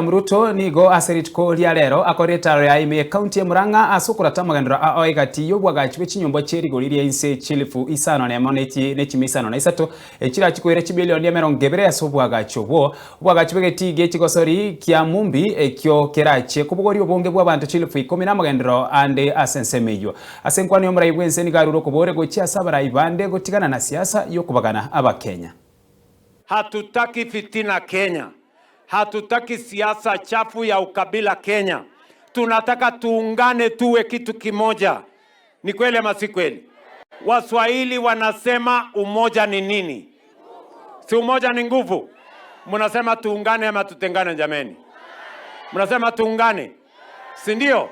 Ruto nigo ase rituko ria rero akore etaro ya ime ekaunti ya Murang'a ase okorata amagenderero ao egati y'obwagachi bwe chinyomba chie rigori ria inse chilifu isano nemo ne chimia isano na isato echirachi koira chibilioni emerongo ebere ase obwagachi obwo. Obwagachi bw'egetii gie chigosori kia Mumbi ekio kerachie kobogoria obonge bw'abanto chilifu ikomi na amagenderero ande ase ensemo eyio. Ase enkwano y'omorai bw'ense nigo arure okoboria gochia ase abarai bande gotigana na siasa y'okobagana Abakenya. Hatutaki fitina Kenya, hatutaki siasa chafu ya ukabila Kenya. Tunataka tuungane, tuwe kitu kimoja. Ni kweli ama si kweli? Waswahili wanasema umoja ni nini? Si umoja ni nguvu? Mnasema tuungane ama tutengane? Jameni, mnasema tuungane, si ndio?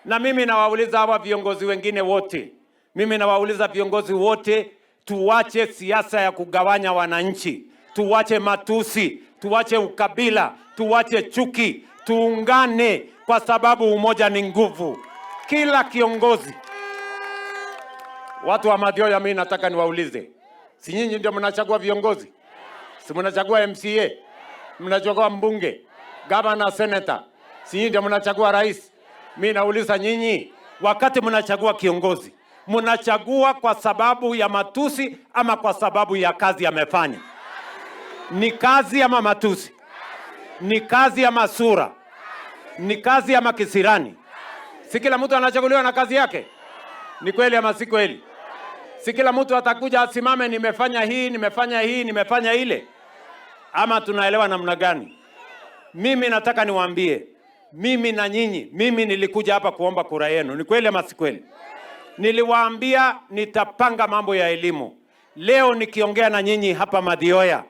Na mimi nawauliza hawa viongozi wengine wote, mimi nawauliza viongozi wote, tuwache siasa ya kugawanya wananchi, tuwache matusi, tuwache ukabila, tuwache chuki, tuungane, kwa sababu umoja ni nguvu. Kila kiongozi, watu wa Mathioya, mimi nataka niwaulize, si nyinyi ndio mnachagua viongozi? Si mnachagua MCA, mnachagua mbunge, gavana, senator, si nyinyi ndio mnachagua rais? Mi nauliza nyinyi, wakati mnachagua kiongozi, mnachagua kwa sababu ya matusi ama kwa sababu ya kazi amefanya? Ni kazi ama matusi? Ni kazi ama sura? Ni kazi ama kisirani? Si kila mtu anachaguliwa na kazi yake? Ni kweli ama si kweli? Si kila mtu atakuja asimame, nimefanya hii, nimefanya hii, nimefanya ile? Ama tunaelewa namna gani? Mimi nataka niwaambie, mimi na nyinyi, mimi nilikuja hapa kuomba kura yenu. Ni kweli ama si kweli? Niliwaambia nitapanga mambo ya elimu. Leo nikiongea na nyinyi hapa Mathioya,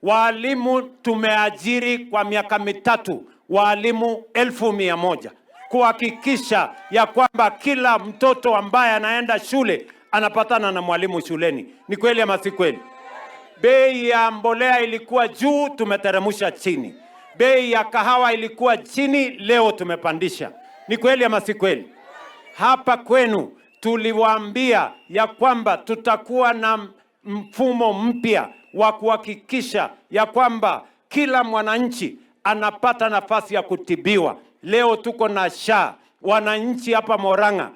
waalimu tumeajiri kwa miaka 3 waalimu 100,000 kuhakikisha ya kwamba kila mtoto ambaye anaenda shule anapatana na mwalimu shuleni. Ni kweli ama si kweli? Bei ya mbolea ilikuwa juu, tumeteremsha chini. Bei ya kahawa ilikuwa chini, leo tumepandisha. Ni kweli ama si kweli? Hapa kwenu tuliwaambia ya kwamba tutakuwa na mfumo mpya wa kuhakikisha ya kwamba kila mwananchi anapata nafasi ya kutibiwa. Leo tuko na SHA, wananchi hapa Murang'a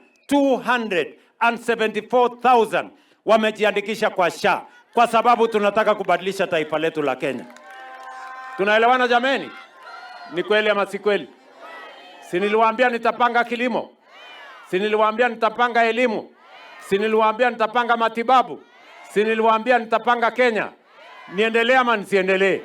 274,000 wamejiandikisha kwa SHA kwa sababu tunataka kubadilisha taifa letu la Kenya. Tunaelewana jameni? Ni kweli ama si kweli? Si niliwaambia nitapanga kilimo? Si niliwaambia nitapanga elimu? Si niliwaambia nitapanga matibabu? Si niliwaambia nitapanga Kenya? Niendelee ama nisiendelee?